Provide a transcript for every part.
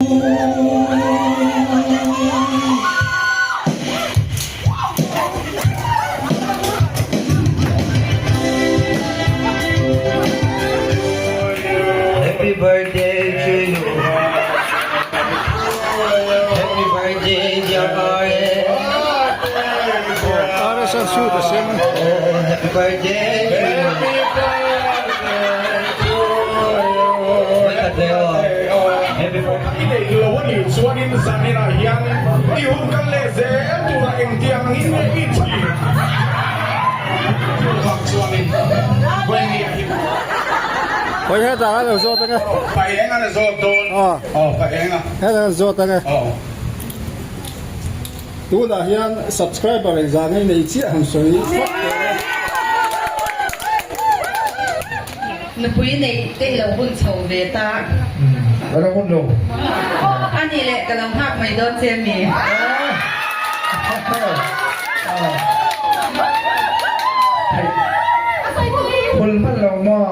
Happy birthday to you. Happy birthday dear RS. RS an suit a sen. Happy birthday to you. Happy birthday. I neih lo a nih chuanin zaninah hian i hun kal leh zel tura engtiang angin nge i thin? Chuvang chuanin Gwenny-a hi Khawi hetah khan lo zawt ang e. Pa eng a na zawt dawn. Aw pa eng a. Hetah khan zawt ang e. Aw. Tunah hian subscriber engzah ngei nei chiah han sawi phawt teh e. Nupui neih te i lo hun chho ve ta. Ka lo hun lo. A nih leh ka lo nghak mai dawn che mi. Phul hman lo maw?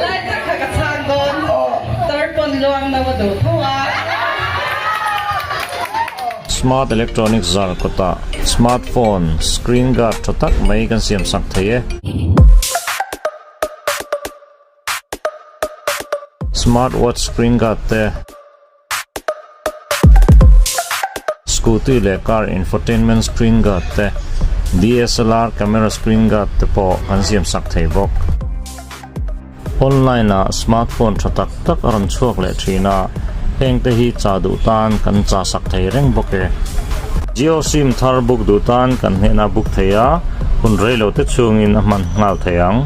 Lai tak kha ka chhang dawn. Tarpawn luang no a duh tho a. Smart Electronics zar kawtah smartphone screen guard tha tak mai kan siam sak thei e. Smart watch screen guard te, Scooty leh car infotainment screen guard te, DSLR camera screen guard te pawh kan siam sak thei bawk. Online ah smartphone tha tak tak a rawn chhuak leh thin a, heng te hi cha duh tan kan cha sak thei reng bawk e. Jio sim thar book duh tan kan hnehna book thei a, hun rei lo te chhungin a hman nghal thei ang.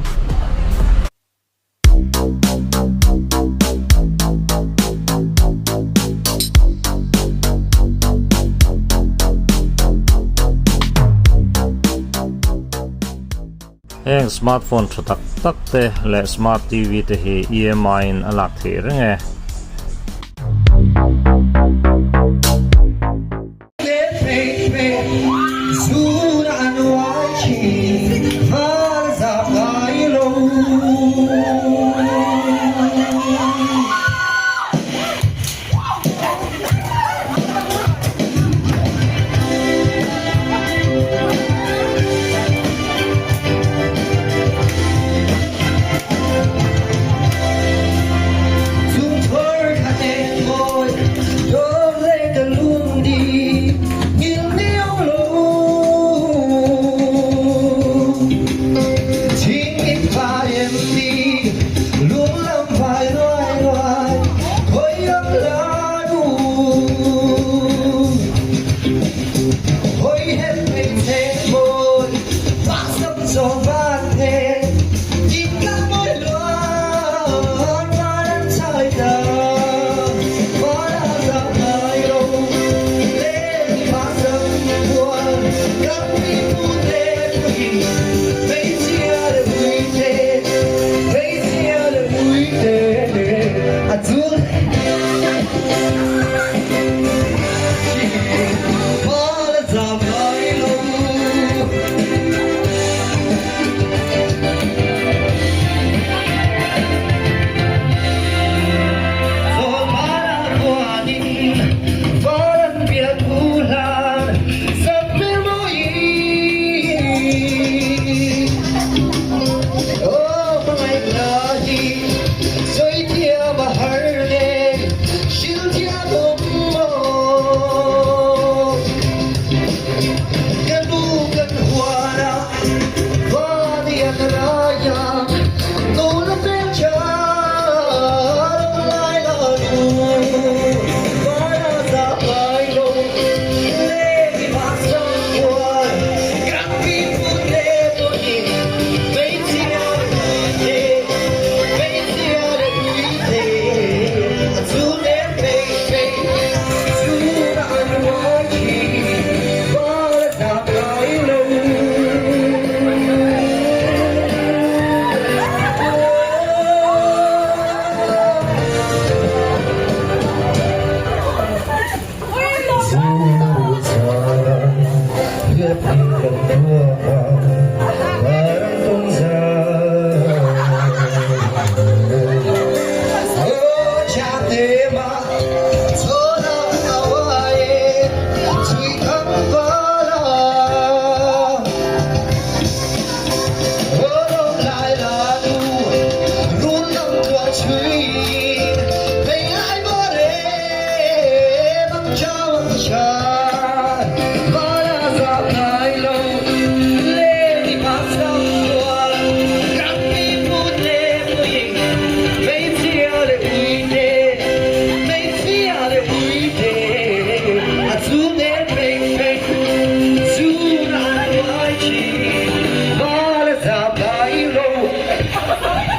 Heng smartphone tha tak tak te leh smart TV te hi EMI in a lak theih reng e.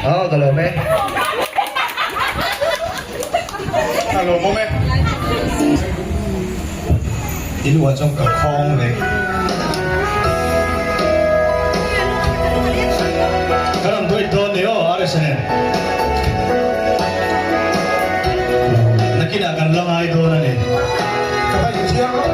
Aw ka lawm e. Ka lawmawm e. I lu ah chuan ka khawng vek. Ka rawn duet dawn ni aw RSA nen. Nakinah kan la ngai dawn a ni. Ka va inchiang lo.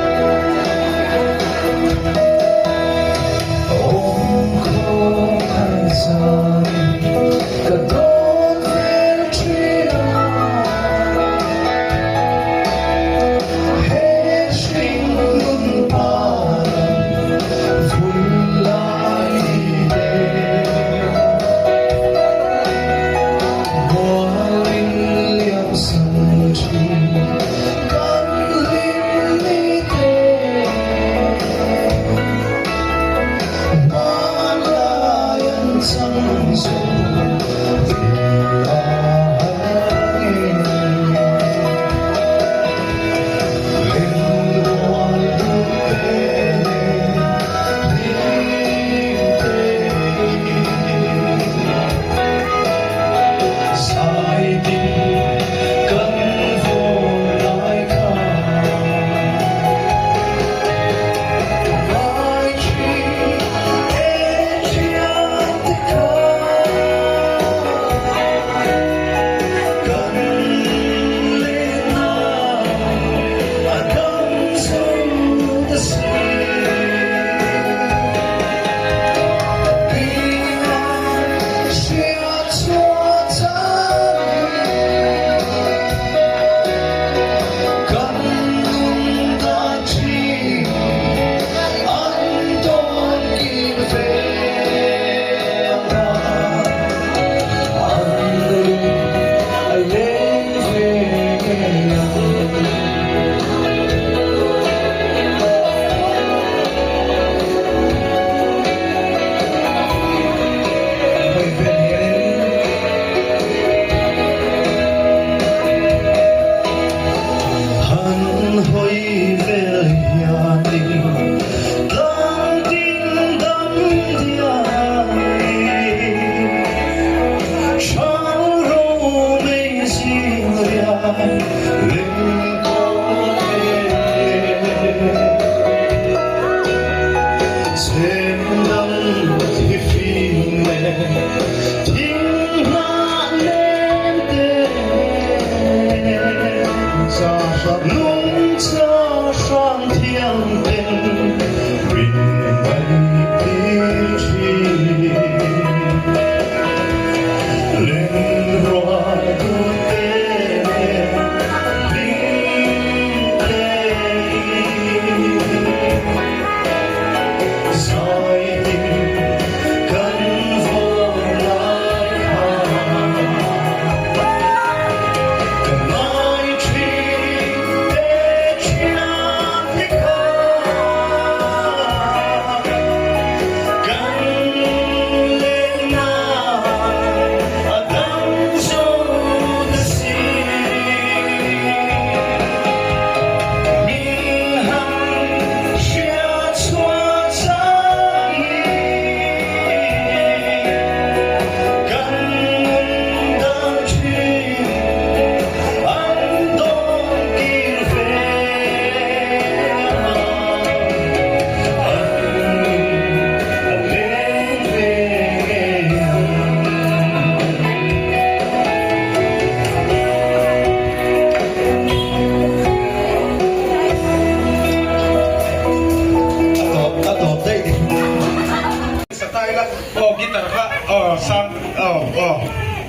Aw guitar kha aw sam aw aw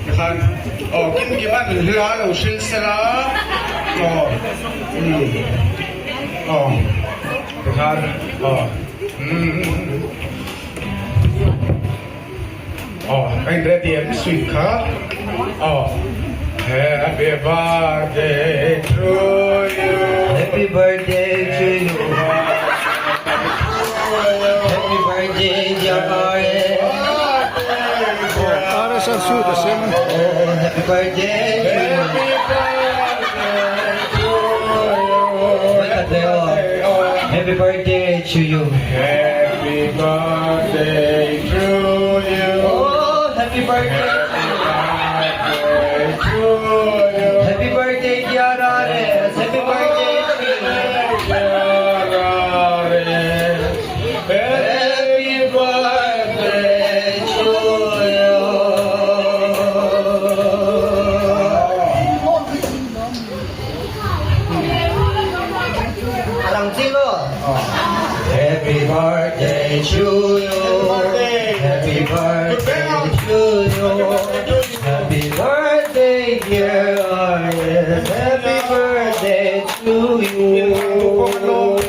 tikhan aw kim kim an hla lo hrilh sela aw umm aw tikhan aw umm aw ka in ready em sweet kha aw happy birthday to you Happy birthday to you. Happy birthday dear Karen. RSR suit a sem. Oh, happy birthday to you. Happy birthday to you. Happy birthday to you. Oh, happy birthday. you. Happy birthday dear RS. Happy birthday to you. Happy birthday to you. Alang sino? Happy birthday to you. Happy birthday to you. Happy birthday, dear RS. Happy birthday to you.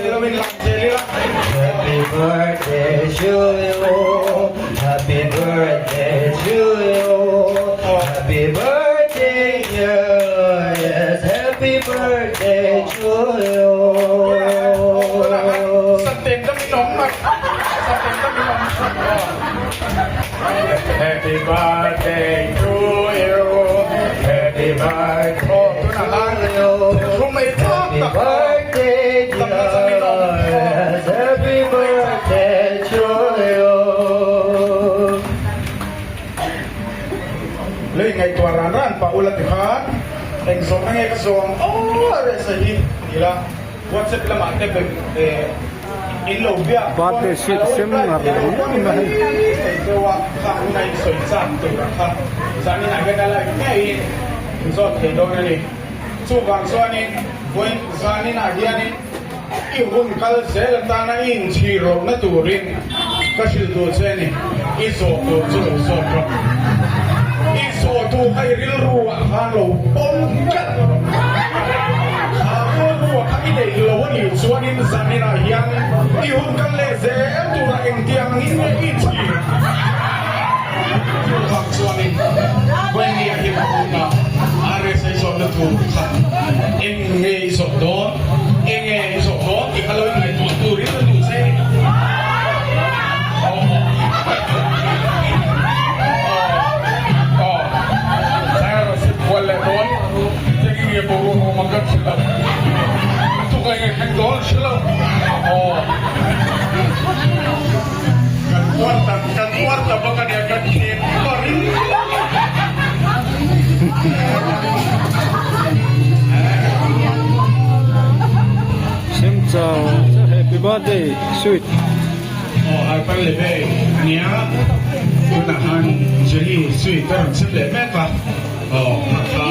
Happy birthday to you. Happy birthday to you. Happy birthday, dear RS. Happy birthday to you. Happy birthday to you. Happy birthday to Happy birthday, dear RS. Happy birthday to you. Lei ngaihtuah ran ran pah ula ti khan eng zawhna nge ka zawng aw resa hi ti la WhatsApp lamah te be in lo biak pawn Birthday a sweet lo sem reply ngar thei lo lo pawn mai hei. thei deuh a khang hun a in sawi chak tur a kha zanin ah hian a like ngeiin in zawt thei dawn a ni. Chuvang chuanin vawiin zanin ah hianin i hun kal zel atana i inchhir lohna turin ka hrilh duh che a ni. I zawh tur chu lo zawt rawh. I zawh tur kha i rilru ah khan lo pawm tlat rawh. Kha rilru ah kha i neih lo a nih chuanin zanin ah hian i hun kal leh zel turah engtiang angin nge i inchhir? Chuvang chuanin Wendy a him hun a RSA zawhna tur kha eng nge i zawh dawn, eng nge i zawh dawn tih kha lo inngaihtuah turin a duh che. Kan uar tak, kan uar ta bawk a nia, kan khek parin. Sem chau happy birthday sweet. Aw Harper Leve a nia, tunah khan Jelly sweet a rawn chhip leh mek a, aw kha kha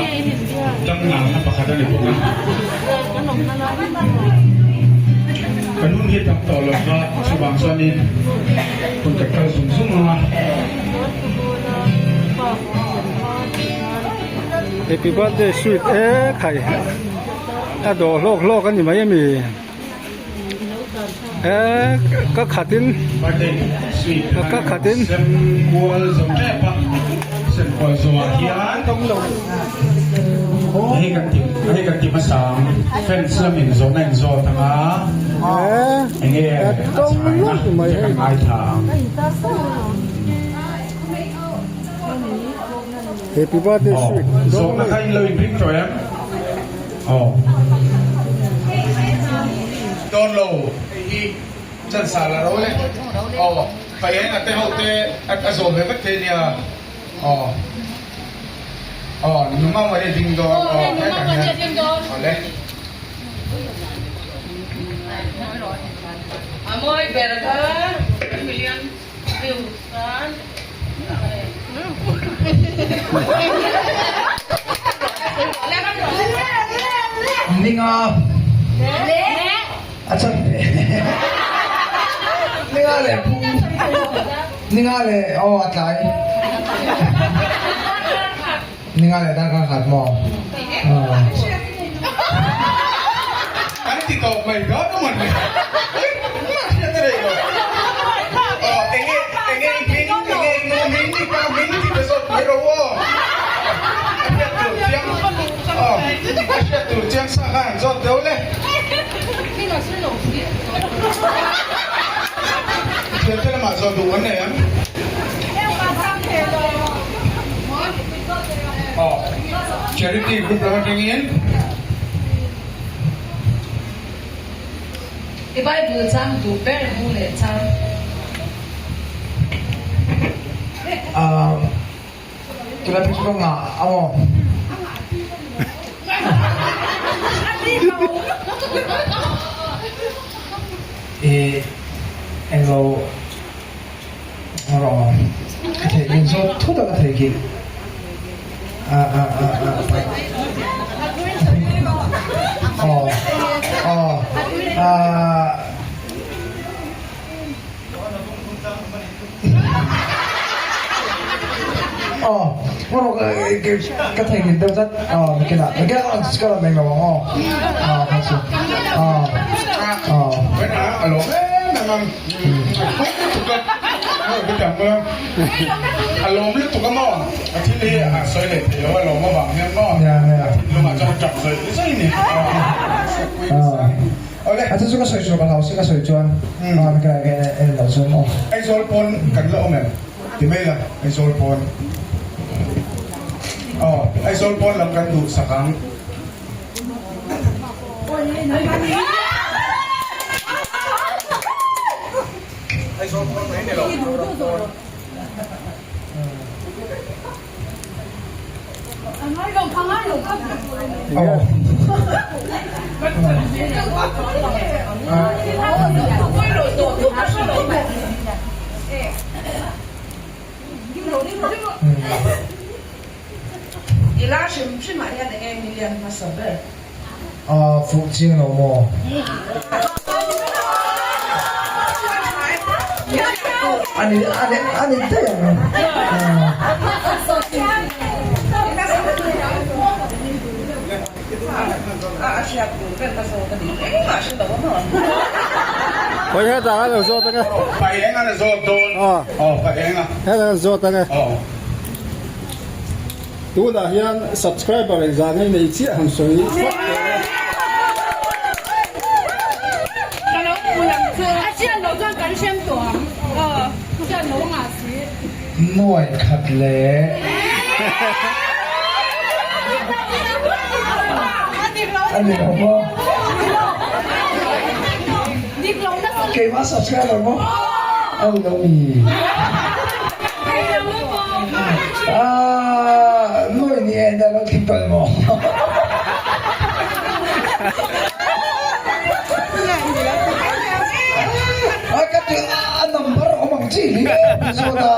dam nalna pakhat a ni bawk a. Ka nun hi tam tawh lo kha chuvang chuanin hun ka kal zung zung ang a. Happy birthday sweet e khai a dawh hlawk hlawk a ni mai ami e ka khatin Birthday sweet ka khatin sem kual zo tep a sem kual zawh ah hian hei kan ti hei kan ti hmasa ang fence lamin zawhna in zawt ang a enge a chhaina te kan ngaithla ang. Happy birthday Aw sweet zawhna kha in lo inring tawh em? Aw. Dawn lo hei hi chansa la ro le. Aw Paeng a te ho te a zawm ve vek thei nia. Aw. Aw nunga mawni a ding dawn. Aw hetah hian. Aw le. A mawi ber kha million views khan. Ninga a chan ve Ninga leh pu Ninga leh aw a tlai Ninga leh darkar khat maw An ti tawp mai dawn a mawni. Hriat a rei lo. Aw enge enge i hming enge i nu hming i pa hming tih te zawt mai rawh aw. A hriat tur chiang aw a hriat tur chiang sa khan an zawt deuh le. Thiante lamah zawh duh an nei ang. Aw charity group lam atangin. I Bible chang duh ber mu leh chang. Tuna phei chu ka ngah a maw? I englo rawh ka theihnghilh zawk thut a ka theihnghilh a a a a aw aw a Aw rawh ka theihnghilh deuh tlat aw nakinah nakinah ka rawn eng lo ang aw aw kha chu aw aw. A lawm em em ang a lawm lutuk a maw a thil hi a sawi leh thei lo a lawm avang hian maw a thinlungah chuan a tap zawih zawih ni. Awle. A chu chu ka sawi chu ka hlau si ka sawi chuan a ka en lo chuan aw. Aizawl pawn kan la awm em? Ti mai la Aizawl pawn. Aw Aizawl pawn lam kan duh sak ang. Aizawl pawn mai ni lo. A fuh chiang lo maw? A ni a ni a ni daih ang. Khawi hetah khan lo zawt ang e. Pa eng a na zawt dawn. Aw pa eng a. Hetah khan zawt ang e. Tunah hian subscriber engzah ngei nei chiah han sawi phawt teh e. Nuai khat leh a ni lo maw? Keimah subscriber maw? A ni lo mi? Aaa nuai ni e na lo tling tawh emaw? A ka ti a number awm ang chi hi zawt a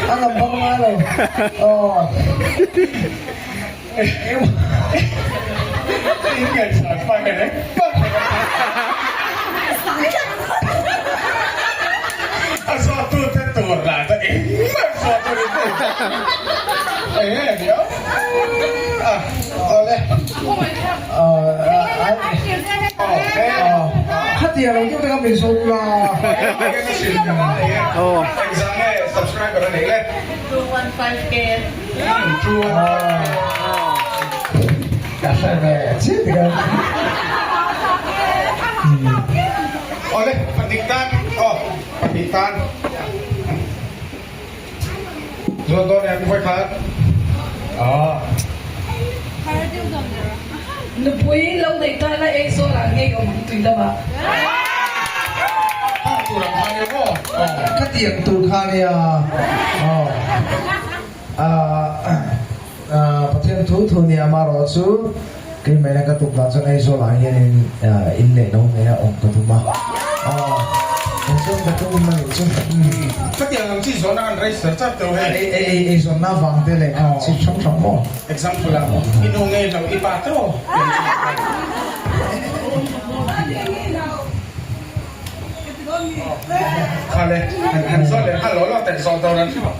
a number ngai lo aw. A zawttu te tur lah chu engmah zawt a ni thei eng nge ni ang a awle khatia lo deuh te kha min zawt ula engzah nge subscriber a neih le 215k Ka hre ve chiah dik a. Awle, pahnih tan aw, pahnih tan. Zuan dawn em vawi khat. Aw. Nupui lo neih tan a ei zawl ah ngei awm ang tui lamah. Hah tur ang kha nia maw? Aw. Ka tiang tur kha nia. Aw. Pathian thu thu nia amarawh chu keimahina ka tuk dan chuan Aizawl ah hianin in leh lo nei a awm ka tum a. Aw. Chuan ka tum a nih chu. Khatiang ang chi zawn a han register char teuh hei. Ei zawnna vang te leh kha chi hrang hrang maw? Example ah i nu ngei lo i pa teuh tih ang chi kha le han zawt leh nghal law law teh zawh tur an hre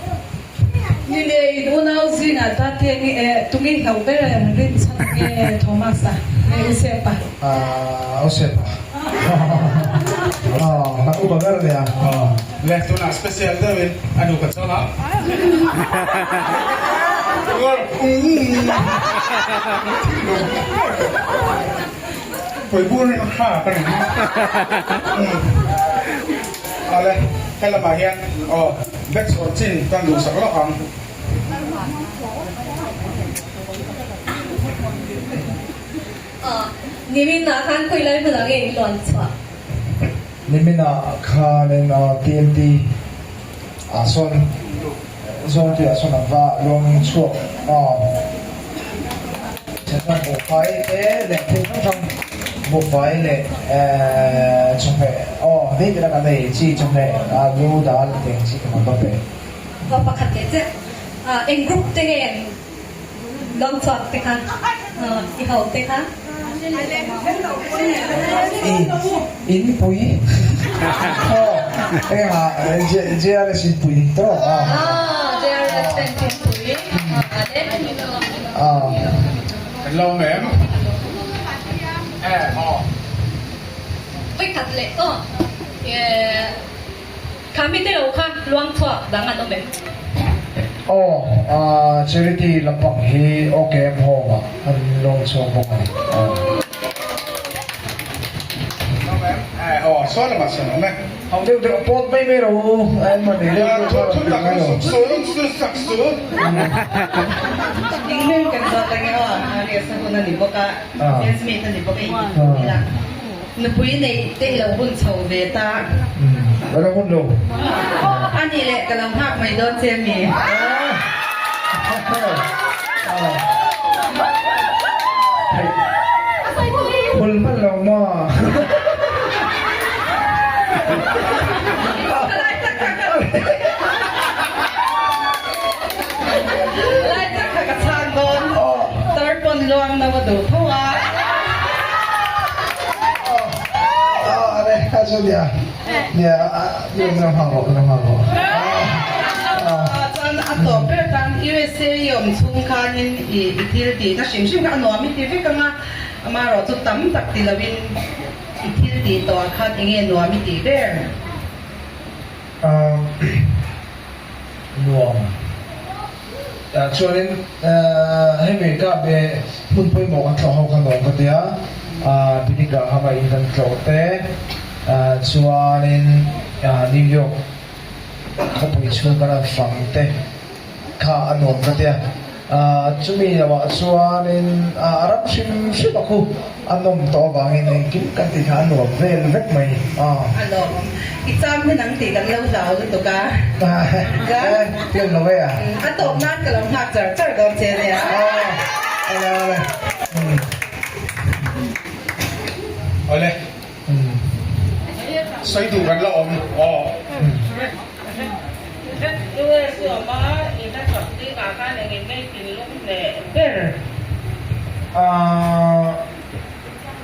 Ni leh in unau zingah ta te nge eh tunge hlauh ber rinchhan nge Thomas a nge Usepa? Ahh Usepa aw kan upa ber ania. Le tunah special deuhin a nu ka chawl a. Pawibur in hra ka ni. Awle helamah hian aw bag chhawr chin kan duhsak lawk ang. Niminah khan khawi lai hmunah nge in luan chhuah? Niminah khanin TMT ah sawn Zawngtuiah sawn an va luang chhuak a. chuan buhfai te leh thil hrang hrang buhfai leh eh chawhmeh aw ni tina kan ei chi chawhmeh alu dal te ang chi te kan va pe. Aw pakhat leh chiah eng group te nge Lawm chhuak te kha i ho te kha. I in pui aw engah JRS in pui tawh a. JRS ten in pui a. Kan lawm em? Aw. Vawikhat leh aw. Kha mite lo kha luang chhuak dang an awm em? Aw, charity lampang hi OKM Home ah an luang chhuak bawk a ni. Aw, sawi lamah sawn awm e. Ho deuh deuh pawt mai mai ro u, a en mawni deuh deuh kha rawn ti ngai lo. Engmeng kan zawt ange aw, Arias a hun a ni bawk a, Jasmine a ni bawk a inti ila. Nupui neih te i lo hun chho ve ta. Ka lo hun lo. A nih leh ka lo nghak mai dawn che mi. Hul hman lo maw? Lai tak kha ka chhang dawn. Tarpawn luang no a duh tho a. Chuan a tawp ber tan USA i awm chhung khanin i thil tihna hrim hrim kha a nuam i ti vek ang a, amaherawh chu tam tak ti loin i thil tih tawhah khan eng nge nuam i tih ber? Nuam. Chuanin hemi ka be hmun pawimawh kan tlawh ho kha nuam ka tia, Billy Graham a in kan tlawh te, chuanin New York khawpui chhung kan han fang te kha a nuam ka tia. Chumi lohah chuanin a ram hrim hrim a khu a nawm tawh avangin engkim kan tih kha a nuam vel vek mai. A lawmawm. I cham hi nang tih kan lo hlau lutuk a. Tlem lo e a. A tawp nan ka lo nghak char char dawn che nia. Awle awle. Awle. Sawi duh kan la awm aw.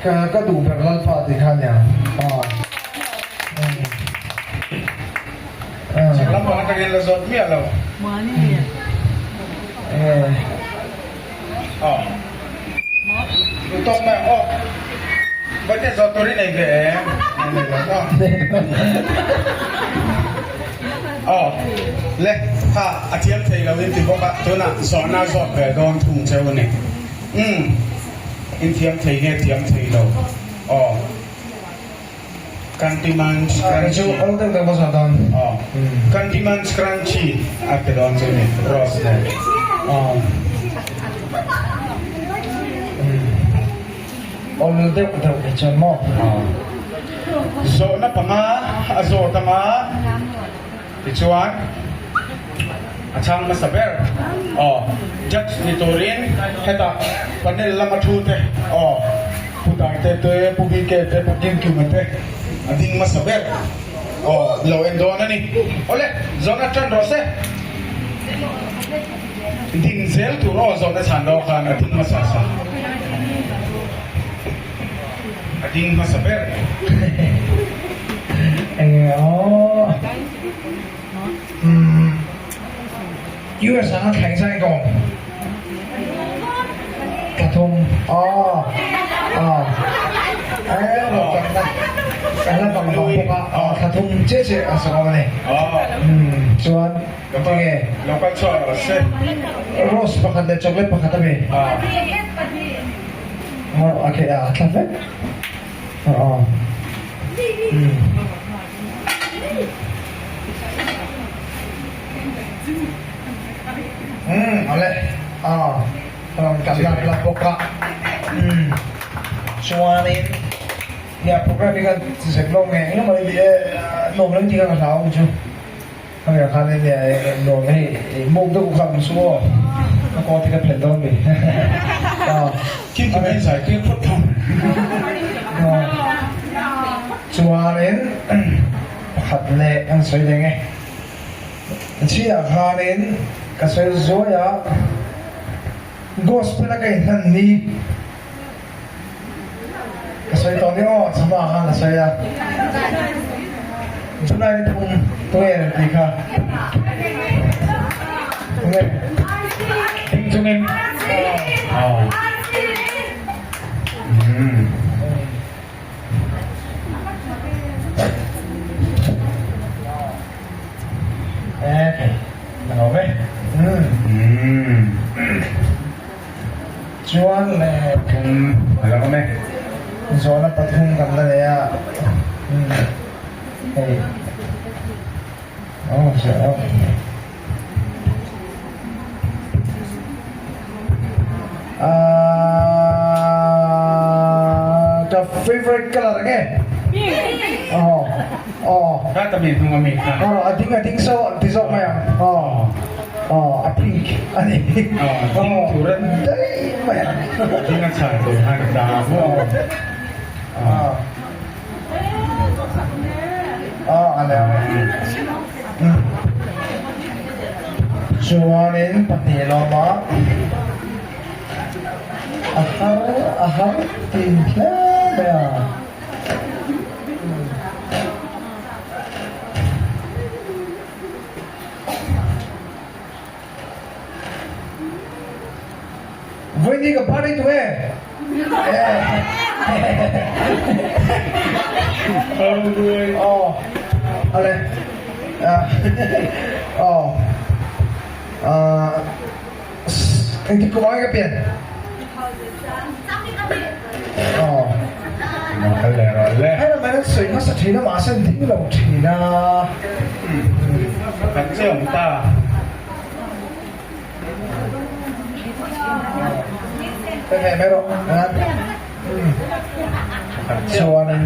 Ka ka duh ber Lalpa tih kha nia. Lam pang atangin la zawt miah lo. Aw. Duh tawk mai ang aw. Vawite zawt tur i nei ve em? Nei lo maw? Aw. Le, kha a thiam thei lo in ti bawk a, tunah zawhna zawt ve dawn thung cheu a ni. Umm. In thiam thei nge thiam thei lo? Aw. Kantiman's Crunchy. Aw. Kantiman's Crunchy a ti dawn chu ni Rose nen. Aw. Awl deuh deuh hi chuan maw? Aw. Zawhna panga a zawt anga tichuan a chhang hmasa ber. Aw. Judge ni turin hetah panel lama thu te aw. Pu Taite te, Pu BK te, Pu Kimkima te a ding hmasa ber aw lo en dawn a ni. Awle, zawhna tan rawh se. Din zel tur aw zawhna chhan dawn khan a ding hmasa sa. A ding hmasa ber. Enge aw. Umm. US ah a thleng zai ko. Pathum. Aw. Aw. Eh, lo kan na. Kan la bang bang bawk a. Aw, thlathum che che a sa a ni. Hmm, chuan tinge? Lo kal chhuak rawh se. Rose pakhat leh chocolate pakhat a mi. Aw, a khe a thla vek. Aw. Hmm. Umm awle aw rawn kan lak lak bawk a umm chuanin nia program hi khan zep lo nge engemaw mai e nuam lo tih kha ka hlau ang chu khami ah khanin nia nuam hei muk deuh kha awm chu aw. Ka coat hi ka phelh dawn mi. Kim kim in zai tir phawt thung. Chuanin pakhat leh an sawi leh nge. Chhinah khanin ka sawi zuai a, Gospel a ka inhlan ni ka sawi tawh ni aw, chama khan ka sawi a. July ni thum tunge rem tih kha? Tunge? Ding chungin. Aw. Umm. Ka lo ve. Chuan Pathum a la awm e. Zawhna pathum kan la nei a. Hei. Aw, hria. Ahh ka favourite colour nge? Pink! Aw aw. Ka ta mi hnung ami kha. Aw a ding a ding so ti zawk mai ang. Aw aw a pink a ni. Aw ding tur a daih mai ang. Ding a chhan tur khan a ta maw. Aw aw a leh ang. Chuanin pahnih lawma a har a har tin hle mai a. Vawiin hi ka party tu e. Aw ale aw engtik kum ah nge ka pian aw hei lam an sawi hmasa thin a mahse an ding lo thin a. Kan che awm ta. Ka heh mai rawh chuanin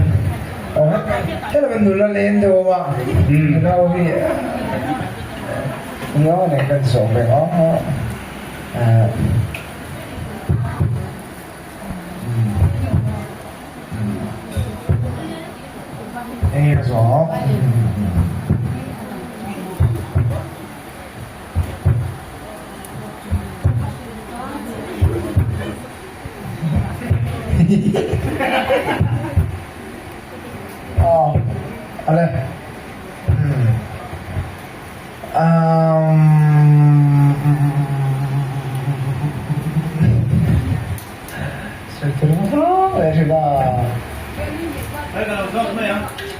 helama nula len deuh awm a nula ho hi nula ho nen kan zawh ve ang a enge ka zawh ang. Aw ale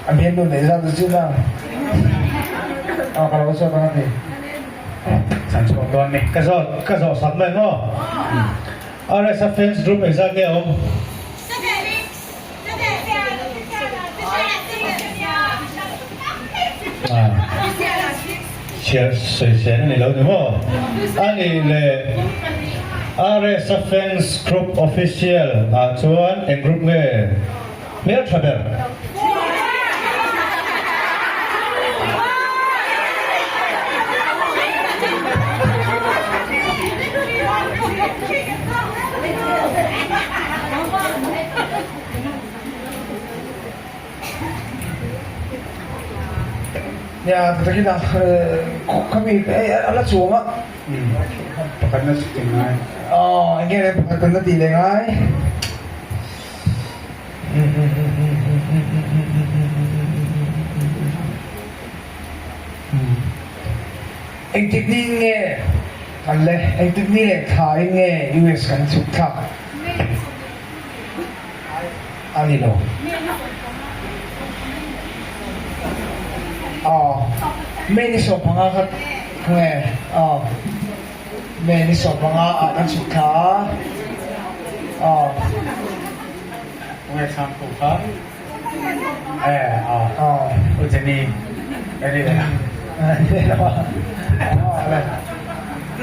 A bialnu neih zat a zin a, aw ka lo zawt ang a ti. Chan chhuak dawn ni. Ka zawt ka zawh sak mai maw? RSA fans group engzat nge a awm? Chhiar sawisel a ni lo ni maw? A nih leh RSA fans group official ah chuan eng group nge hmeltha ber? Nia takin a khami a la chuang a. Pakhat na ti ngai. Aw enge le pakhat kan la ti leh ngai. Engtik ni nge kan le engtik ni leh thla in nge US kan chhuk thlak a ni lo. Aw May ni 15 kha nge aw May ni 15 ah kan chhuk thla a aw. Nge sang ko kha e aw aw U Jenny e ni le ni lo a aw le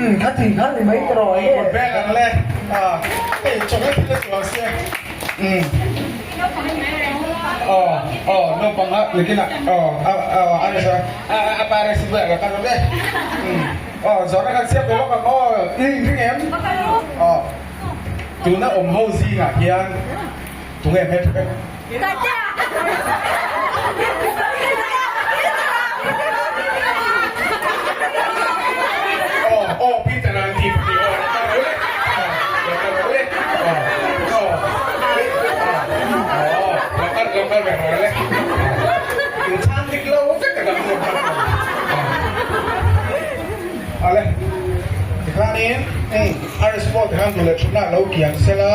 um kha ti kha ni mai tawh e kut beng ang le a hei chocolate thil a chuang sia um aw aw naupang a lekin a aw a aw a a a parents bulah ka kal le um. Aw zawhna kan siam ve bawk ang aw i inring em? Aw tuna awm ho zingah hian tunge hmeltha ber? Aw aw Peter an ti pahnih aw la kal rawh le aw la kal rawh le aw aw aw la kal la kal ve rawh le in chhan dik lo vek a dang lo kal aw ale tikhanin a response tikhan duh leh thutna lo kiang sela.